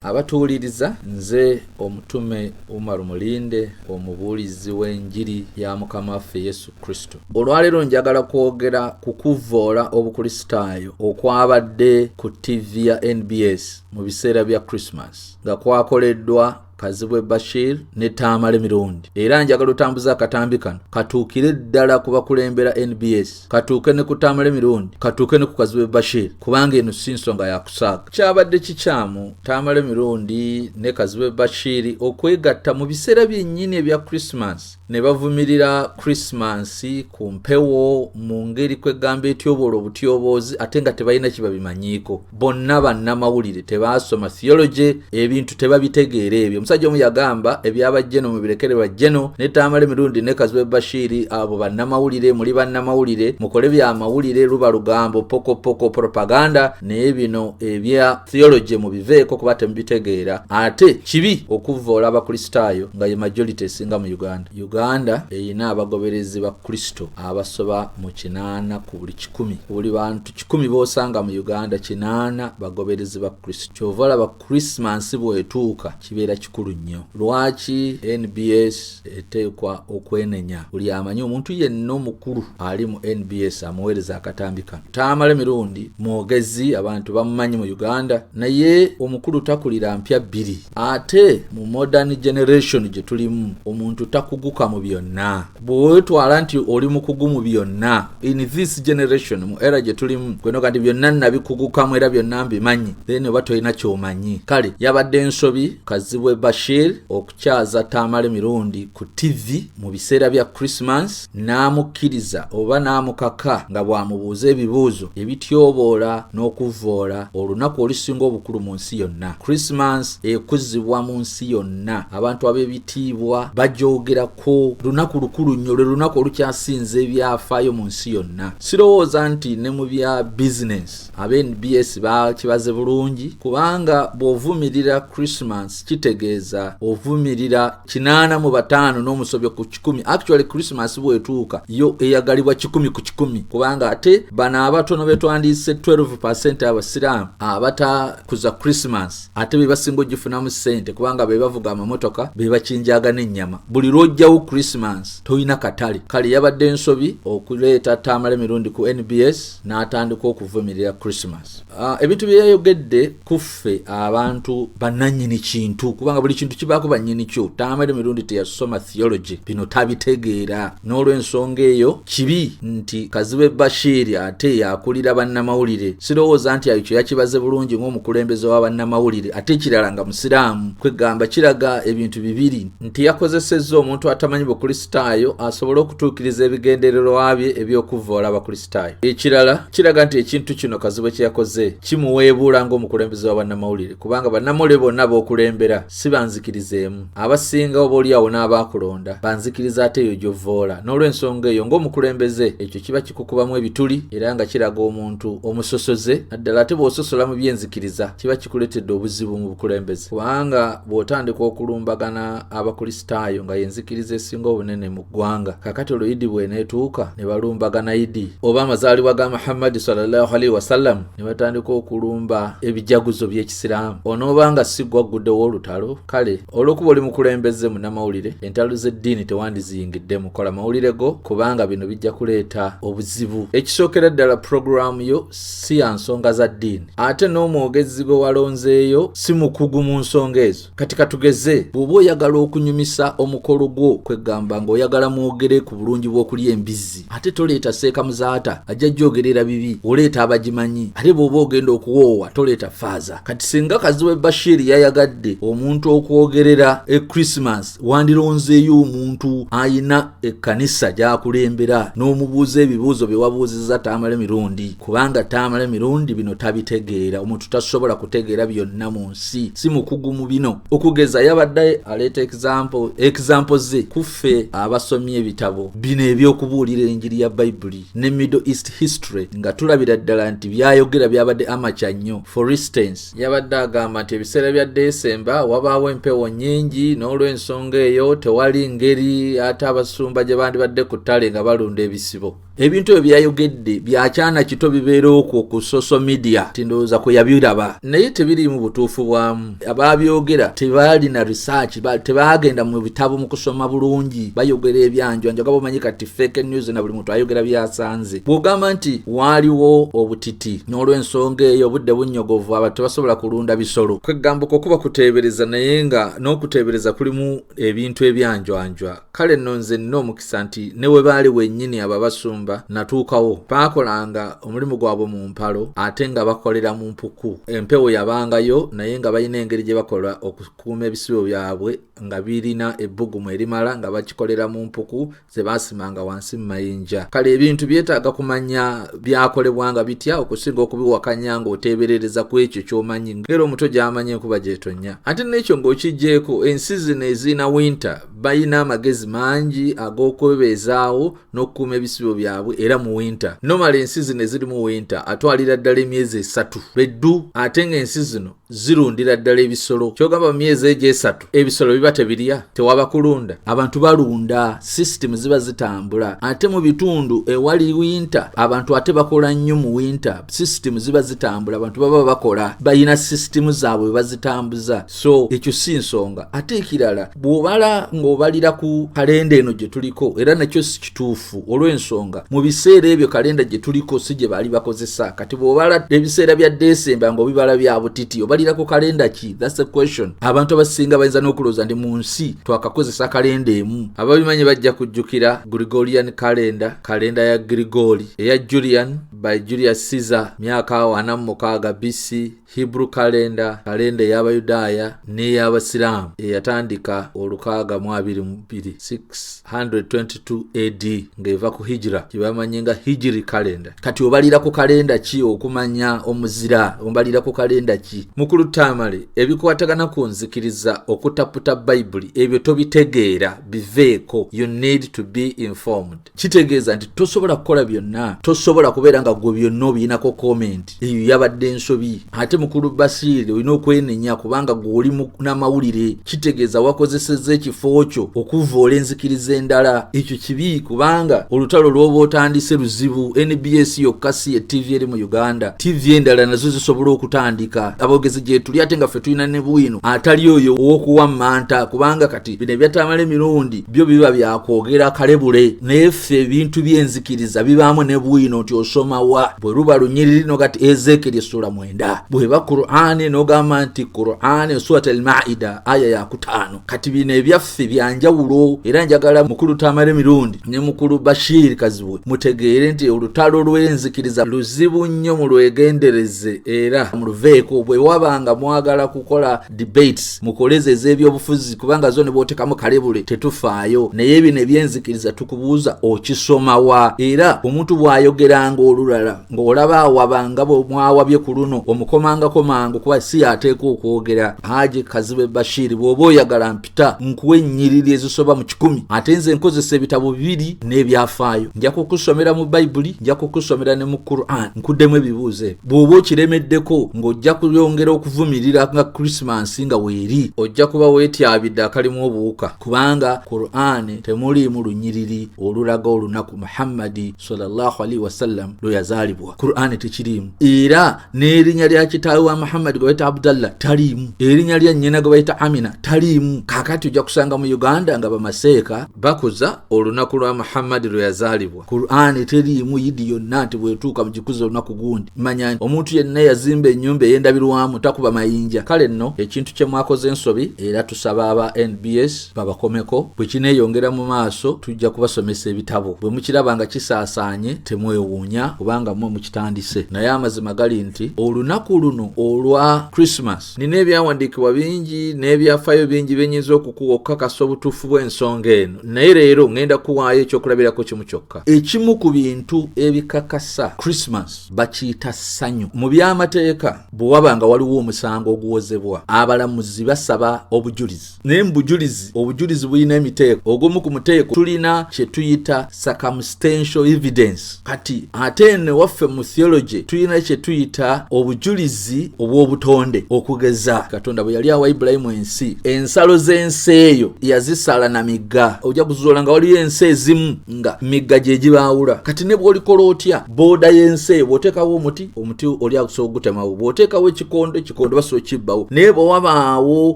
Abatuwuliriza, nze Omutume Umar Mulinde, omubuulizi w'enjiri ya Mukama waffe Yesu Kristo. Olwaleero njagala kwogera ku kuvvoola Obukristaayo okwabadde ku ttivi ya NBS mu biseera bya Christmas nga kwakoleddwa Kazibwe Bashir ne Tamale Mirundi. Era njagala otambuze akatambi kano katuukire ddala ku bakulembera NBS, katuuke ne ku Tamale Mirundi, katuuke ne ku Kazibwe Bashir, kubanga eno si nsonga ya kusaaga. Kyabadde kikyamu Tamale Mirundi ne Kazibwe Bashir okwegatta mu biseera byennyini ebya Christmas ne bavumirira Christmas ku mpewo mu ngeri kwegamba etyoboola obutyoboozi, ate nga tebalina kibabimanyiiko. Bonna bannamawulire, tebaasoma theology, ebintu tebabitegeera ebyo. Omusajja omu yagamba, "Ebyabajjeno mubirekere bajjeno." Ne Tamale Mirundi ne Kazibwe Bashiri, abo bannamawulire, muli bannamawulire, mukole byamawulire, luba lugambo, pokopoko, propaganda, naye bino ebya theology mubiveeko kuba temubitegeera. Ate kibi okuvvoola Abakristaayo nga ye majority esinga mu Uganda. Uganda erina abagoberezi ba Kristo abasoba mu 80 ku buli 100. Buli bantu 100 b'osanga mu Uganda, 80 bagoberezi ba Kristo. Kyova olaba Christmas bw'etuuka kibeera kikulu nnyo. Lwaki NBS eteekwa okwenenya? Buli amanyi omuntu yenna omukulu ali mu NBS amuweereza akatambi kano. Tamale Mirundi mwogezi, abantu bamumanyi mu Uganda, naye omukulu takulira mpya bbiri. Ate mu modern generation gye tulimu, omuntu takuguka mu byonna. Bw'wetwala nti oli mukugu mu byonna in this generation, mu era gye tulimu, gwenoga nti byonna nabikugukamu era byonna mbimanyi, then oba tolina kyomanyi. Kale yabadde ensobi Kazibwe Bashir okukyaza Tamale Mirundi ku TV mu biseera bya Christmas, n'amukkiriza oba n'amukaka nga bw'amubuuza ebibuuzo ebityoboola n'okuvvoola olunaku olusinga obukulu mu nsi yonna. Christmas ekuzibwa mu nsi yonna, abantu ab'ebitiibwa bajogerako, lunaku lukulu nnyo, lwe lunaku olukyasinza ebyafaayo mu nsi yonna. Sirowooza nti ne mu bya bizinesi aba NBS bakibaze bulungi, kubanga bw'ovumirira Christmas kitegeeza ovumirira 85 n'omusobyo ku 100. Actually, Christmas bw'etuuka yo eyagalibwa 100 ku 100, kubanga ate bano abatono betwandiise 12 abasiraamu abatakuza Christmas ate be basinga ogifunamu ssente, kubanga be bavuga amamotoka, be bakinjaga n'ennyama. Buli lw'ojjawo Christmas tolina katale. Kale yabadde ensobi okuleeta Tamale Mirundi ku NBS n'atandika okuvumirira Christmas. Ebintu bye yayogedde kuffe abantu bannannyini kintu, kubanga buli kintu kibaako bannyini kyo. Tamale Mirundi teyasoma theology, bino tabitegeera. N'olw'ensonga eyo kibi nti Kazibwe Bashiri ate yakulira bannamawulire. Sirowooza nti ekyo yakibaze bulungi ng'omukulembeze wa bannamawulire, ate ekirala nga musiraamu. Kwegamba kiraga ebintu bibiri, nti yakozesezza omuntu atamanyi Bukristaayo asobole okutuukiriza ebigendererwa bye eby'okuvvoola Abakristaayo. Ekirala kiraga nti ekintu kino Kazibwe kye yakoze kimuweebuula ng'omukulembeze wa bannamawulire, kubanga bannamawulire bonna b'okulembera si banzikirizeemu. Abasinga oba oliawo n'abaakulonda banzikiriza ate eyo gy'ovvoola. N'olw'ensonga eyo, ng'omukulembeze, ekyo kiba kikukubamu ebituli era nga kiraga omuntu omusosoze. Naddala ate bw'ososola mu byenzikiriza, kiba kikuleetedde obuzibu mu bukulembeze, kubanga bw'otandika okulumbagana Abakristaayo nga yenzikiriza esinga obunene mu ggwanga, kakati olwo Idi bw'eneetuuka ne balumbagana Idi oba amazaalibwa ga Muhammadi sallallahu alaihi wasallam, ne batandika okulumba ebijaguzo by'Ekisiraamu, onooba nga si gwagguddewo olutalo. Kale olw'okuba oli mukulembeze munnamawulire, entalo z'eddiini tewandiziyingiddemu. Kola mawulire go, kubanga bino bijja kuleeta obuzibu. Ekisookera ddala, puroguraamu yo si ya nsonga za ddiini, ate n'omwogezi gwe walonzeeyo si mukugu mu nsonga ezo. Kati katugeze bw'oba oyagala okunyumisa omukolo gwo, kwegamba ng'oyagala mwogere ku bulungi bw'okulya embizzi, ate toleeta Seeka Muzaata ajja gyogerera bibi, oleeta abagimanyi. Ate bw'oba ogenda okuwoowa, toleeta faaza. Kati singa Kazibwe Bashir yayagadde omuntu okwogerera e Christmas, wandironzeeyo omuntu ayina ekkanisa gy'akulembera n'omubuuza ebibuuzo bye wabuuzizza Tamale Mirundi, kubanga Tamale Mirundi bino tabitegeera. Omuntu tasobola kutegeera byonna mu nsi, si mukugu mu bino. Okugeza yabadde aleeta example ze kuffe abasomye ebitabo bino ebyokubuulira enjiri ya Bayibuli ne Middle East history, nga tulabira ddala nti byayogera byabadde amateur nnyo. For instance, yabadde agamba nti ebiseera bya Desemba wabaawo empewo nnyingi, n'olw'ensonga eyo tewali ngeri ate abasumba gye bandibadde ku ttale nga balunda ebisibo. Ebintu ebyo byayogedde byakyana kito, bibeera okwo ku social media, tindowooza kwe yabiraba, naye tebiriimu butuufu bwamu. Ababyogera tebaalina research, tebaagenda mu bitabo mu kusoma bulungi, bayogera ebyanjwanja nga bomanyi kati fake news na buli muntu ayogera byasanze. Bw'ogamba nti waaliwo obutiti n'olw'ensonga eyo obudde bunnyogovu, abantu tebasobola kulunda bisolo, kwegamba okwo kuba kuteebereza, naye nga n'okuteebereza kulimu ebintu ebyanjwanjwa. Kale nno nze nina omukisa nti ne we baali wennyini abo abasumba natuukawo, baakolanga omulimu gwabwe mu mpalo ate nga bakolera mu mpuku. Empewo yabangayo, naye nga balina engeri gye bakola okukuuma ebisibo byabwe nga birina ebbugumu erimala, nga bakikolera mu mpuku ze baasimanga wansi mu mayinja. Kale ebintu byetaaga kumanya byakolebwanga bitya okusinga okubiwakanya ng'oteeberereza ku ekyo ky'omanyi, ng'era omuto gy'amanyi enkuba gy'etonnya. Ate n'ekyo ng'okiggyeeko, ensi zino ezirina winter balina amagezi mangi ag'okwebeezaawo n'okukuuma ebisibo byabwe era mu winter. Nomala ensi zino ezirimu winter atwalira ddala emyezi 3 beddu, ate ng'ensi zino zirundira ddala ebisolo. Kyogamba mu myezi egyo 3 ebisolo biba tebirya, tewaba kulunda, abantu balunda, system ziba zitambula. Ate mu bitundu ewali winter abantu ate bakola nnyo mu winter, system ziba zitambula, abantu baba bakola, balina system zaabwe bazitambuza. So ekyo si nsonga. Ate ekirala, bw'obala ng'obalira ku kalenda eno gye tuliko, era nakyo si kituufu, olw'ensonga mu biseera ebyo kalenda gye tuliko si gye baali bakozesa. Kati bw'obala ebiseera bya Desemba ng'obibala bya butiti, obalira ku kalenda ki? That's the question. Abantu abasinga bayinza n'okulowooza nti mu nsi twakakozesa kalenda emu. Ababimanyi bajja kujjukira Gregorian calendar, kalenda ya Grigori, eya Julian by Julius Caesar, myaka awo 46 BC, Hebrew calendar, kalenda ey'Abayudaaya, n'ey'Abasiraamu eyatandika 622, 622 AD, ng'eva ku Hijira gye bamanyi nga Hijiri calendar. Kati obalira ku kalenda ki okumanya omuzira? Obalira ku kalenda ki? Mukulu Tamale, ebikwatagana ku nzikiriza okutaputa Bayibuli ebyo tobitegeera, biveeko. You need to be informed. Kitegeeza nti tosobola kukola byonna, tosobola kubeera nga gwe byonna obiyinako comment. Eyo yabadde ensobi. Ate mukulu Basiire, olina okwenenya kubanga gwe oli n'amawulire. Kitegeeza wakozesezza ekifo kyo okuvoola enzikiriza endala. Ekyo kibi, kubanga olutalo lw'oba otandise luzibu. NBS yokka si ye TV eri mu Uganda, TV endala nazo zisobola okutandika aboogezi gye tuli, ate nga ffe tulina ne bwino atali oyo ow'okuwa mmanta, kubanga kati bino ebyatamala emirundi byo biba byakwogera kalebule, naye ffe ebintu by'enzikiriza bibaamu ne bwino nti osoma wa. Bwe luba lunyiriri nogati Ezekeri essula 9, bweba Qur'ani nogamba nti Qur'ani Surat al Maida aya yakutaano. Kati bino ebyaffe byanjawulo, era njagala mukulu Tamale Mirundi ne mukulu Bashir Kazibwe mutegeere nti olutalo lw'enzikiriza luzibu nnyo, mulwegendereze era muluveeko. Bwe wabanga mwagala kukola debates, mukoleze ez'ebyobufuzi, kubanga zo ne bwotekamu kalebule tetufaayo, naye bino ebyenzikiriza tukubuuza okisoma wa. Era omuntu bw'ayogeranga olulala ng'olaba awabanga bwe mwawabye ku luno, omukomangako mangu, kuba si yateeka okwogera. Haji Kazibwe Bashiri, bw'oba oyagala mpita nkuwa ennyiriri ezisoba mu 100, ate nze nkozesa ebitabo bibiri n'ebyafaayo. Nja kukusomera mu Bayibuli, nja kukusomera ne mu Quran, nkuddemu ebibuuzo ebyo. Bw'oba okiremeddeko ng'ojja kuyongera okuvumirira nga Krisimansi nga weeri, ojja kuba weetyabidde akalimu obuwuka, kubanga Qur'ani temuliimu lunyiriri olulaga olunaku Muhammadi sallallahu alaihi wasallam lwe yazaalibwa. Qur'ani tekiriimu. Era n'erinnya lya kitaawe wa Muhammadi gwe bayita Abdallah taliimu, erinnya lya nnyina gwe bayita Amina taliimu. Kaakati ojja kusanga mu Uganda nga bamaseeka bakuza olunaku lwa Muhammadi lwe yazaalibwa. Qur'ani teriimu yidi yonna nti bwetuuka mugikuza olunaku gundi. Manya omuntu yenna yazimba ennyumba ey'endabirwamu takuba mayinja. Kale nno ekintu kye mwakoze ensobi, era tusaba aba NBS babakomeko. Bwe kineeyongera mu maaso tujja kubasomesa ebitabo. Bwe mukiraba nga kisaasaanye temwewuunya, kubanga mmwe mukitandise. Naye amazima gali nti olunaku luno olwa Christmas, nina ebyawandiikibwa bingi n'ebyafaayo bingi byenyinza okukuwa okukakasa obutuufu bw'ensonga eno, naye leero ŋŋenda kuwaayo ekyokulabirako kimu kyokka. Ekimu ku bintu ebikakasa Christmas bakiyita ssanyu. Mu by'amateeka, bwe waba nga waliwo omusango oguwozebwa, abalamuzi basaba obujulizi, naye mu bujulizi, obujulizi bulina emiteeko. Ogumu ku muteeko tulina kye tuyita circumstantial evidence. Kati ate Kale nno ewaffe mu theology tulina kye tuyita obujulizi obw'obutonde. Okugeza, Katonda bwe yali awa Ibulayimu ensi, ensalo z'ensi eyo yazisala na migga. Ojja kuzuula nga waliyo ensi ezimu nga migga gye gibaawula. Kati ne bw'olikola otya booda y'ensi eyo, bw'oteekawo omuti, omuti oli agusobola okugutemawo, bw'oteekawo ekikondo, ekikondo basobola okukibbawo. Naye bwe wabaawo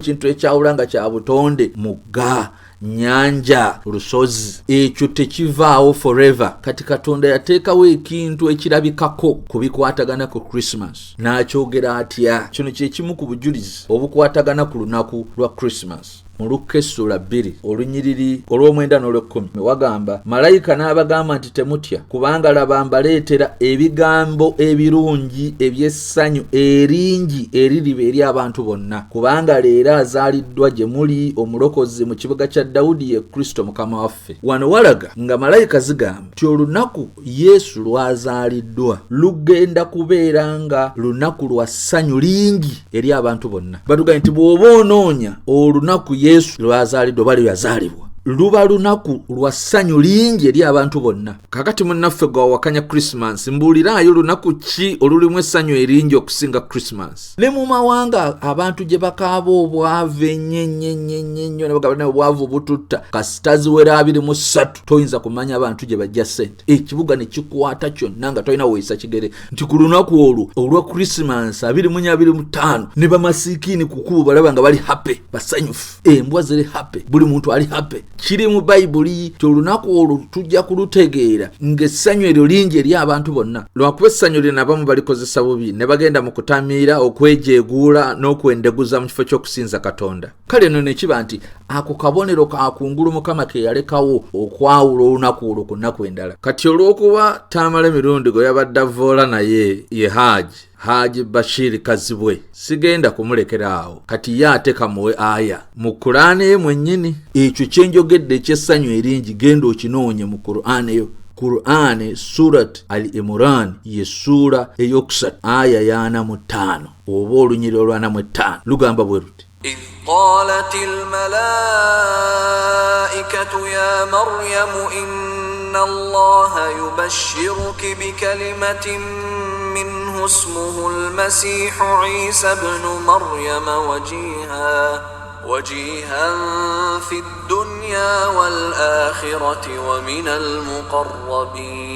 ekintu ekyawula nga kya butonde, mugga, nyanja, lusozi, ekyo tekivaawo forever. Kati Katonda yateekawo ekintu ekirabikako ku bikwatagana ku Christmas, n'akyogera atya? Kino kye kimu ku bujulizi obukwatagana ku lunaku lwa Christmas. Mu Lukka essula 2 olunyiriri olw'omwenda n'olw'ekkumi wagamba, malayika n'abagamba nti, temutya, kubanga laba mbaleetera ebigambo ebirungi eby'essanyu eringi eririba eri abantu bonna, kubanga leero azaaliddwa gye muli omulokozi mu kibuga kya Dawudi, ye Kristo Mukama waffe. Wano walaga nga malayika zigamba nti olunaku Yesu lwazaaliddwa lugenda kubeera nga lunaku lwa ssanyu lingi eri abantu bonna. Batugambye nti bw'oba onoonya olunaku Yesu lwazaaliddwa oba lwe yazaalibwa, luba lunaku lwa ssanyu lingi eri abantu bonna. Kakati munnaffe gwawakanya Krisimansi, mbuuliraayo lunaku ki olulimu essanyu eringi okusinga Krisimansi? Ne mu mawanga abantu gye bakaaba obwavu ennyo ennyo ennyo ennyo ennyo, ne bagamba naye obwavu bututta, kasita ziwera 23 toyinza kumanya abantu gye bajja ssente, ekibuga ne kikwata kyonna nga tolina weeyisa kigere, nti ku lunaku olwo olwa Krisimansi 24 25 ne bamasiikiini ku kkubo balaba nga bali happy, basanyufu, embwa ziri happy, buli muntu ali happy. Kiri mu Bayibuli ti olunaku olwo tujja kulutegeera ng'essanyu eryo lingi eri abantu bonna. Lwakuba essanyu lino abamu balikozesa bubi ne bagenda mu kutamiira, okwejeeguula n'okwendeguza mu kifo ky'okusinza Katonda. Kale nno ne kiba nti ako kabonero ka kungulu Mukama ke yalekawo okwawula olunaku olwo ku nnaku endala. Kati olw'okuba Tamale Mirundi gwe yabadde avvoola naye ye Haji Bashir Kazibwe, sigenda kumulekera awo. Kati ye ate kamuwe aya mu Kuraane ye mwennyini. Ekyo kye njogedde eky'essanyu eringi, genda okinoonye mu Kuraane yo. Kuraane Surat Al Imran ye ssuula ey'okusatu aya y'ana mu ttaano oba olunyiriri olw'ana mu ettaano lugamba bwe luti: إذ قالت الملائكة يا مريم إن الله يبشرك بكلمة منه اسمه المسيح عيسى ابن مريم وجيها في الدنيا والآخرة ومن المقربين.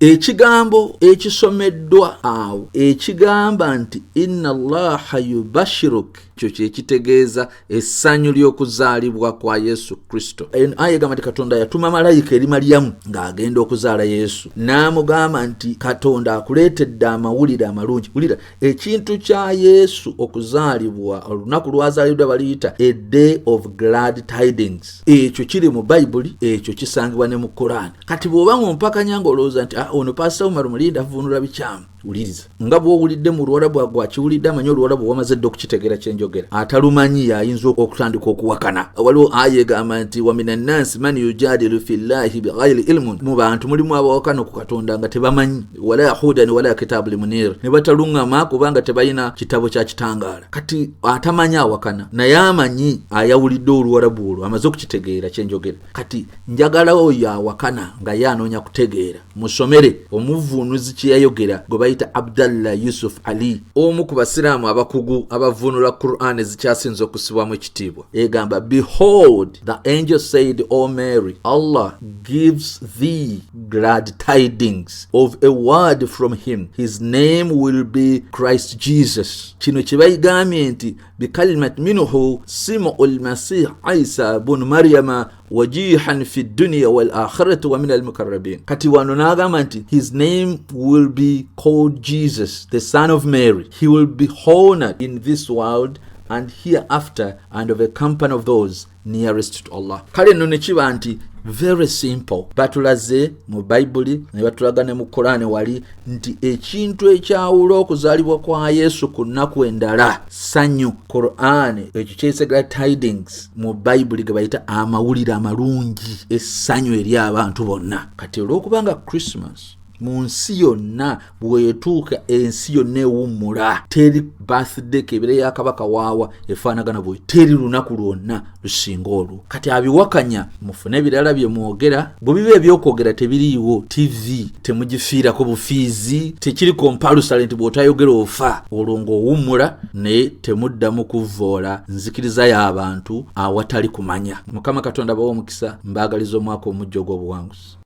Ekigambo ekisomeddwa awo ekigamba nti inna Allaha yubashiruk, kyo kyekitegeeza essanyu ly'okuzaalibwa kwa Yesu Kristo. Eno aya egamba nti Katonda yatuma malayika eri Mariyamu ng'agenda okuzaala Yesu, n'amugamba nti Katonda akuleetedde amawulire amalungi. Wulira, ekintu kya Yesu okuzaalibwa, olunaku lwazaaliddwa baliyita a day of glad tidings. Ekyo kiri mu Bayibuli, ekyo kisangibwa ne mu Koraani. Kati bw'oba ng'ompakanya ng'olowooza nti ono Pasita Umar Mulinde avvuunula bikyamu, wuliriza nga bw'owulidde mu Luwarabu, gwakiwulidde amanyi Oluwarabu wamaze dda okukitegeera kyenjogera. Atalumanyi y'ayinza okutandika okuwakana. Waliwo aya egamba nti wa min annansi man yujadilu fillahi bighairi ilmun, mu bantu mulimu abawakana ku Katonda nga tebamanyi, wala hudan wala kitabu limunir, ne bataluŋŋama kubanga tebalina kitabo kya kitangaala. Kati atamanyi awakana, naye amanyi ayawulidde Oluwarabu olwo amaze okukitegeera kyenjogera. Kati njagala oyo awakana nga ye anoonya kutegeera, musomere omuvvuunuzi kye yayogera gwe bayita Abdallah Yusuf Ali, omu ku basiraamu abakugu abavvuunula Quran ezikyasinze okussibwamu ekitiibwa. Egamba, "Behold, the angel said, O Mary, Allah gives thee glad tidings of a word from him. His name will be Christ Jesus." Kino kye bayigambye nti bikalimat minhu simu lmasih Isa bunu Maryama wajihan fi dunya wal akhirati wa min almukarrabin. Kati wano n'agamba nti his name will be called Jesus, the son of Mary. He will be honored in this world and hereafter and of a company of those nearest to Allah. Kale nno ne kiba nti very simple, batulaze mu Bayibuli ne batulaga ne mu Koraani wali nti ekintu ekyawula okuzaalibwa kwa Yesu ku nnaku endala ssanyu. Koraani ekyo kyeyise glad tidings, mu Bayibuli ge bayita amawulire amalungi, essanyu eri abantu bonna. Kati olw'okubanga Christmas Mu nsi yonna bwetuuka, ensi yonna ewummula. Teri birthday kebere ya kabaka waawa efaanagana bwe, teri lunaku lwonna lusinga olwo. Kati abiwakanya, mufune ebirala bye mwogera. Bwe biba ebyokwogera tebiriiwo, TV temugifiirako bufiizi, tekiri compulsory nti bw'otayogera ofa. Olwo ng'owummula, naye temuddamu kuvvoola nzikiriza y'abantu awatali kumanya. Mukama Katonda bawa omukisa. Mbaagaliza omwaka omujja ogw'obuwanguzi.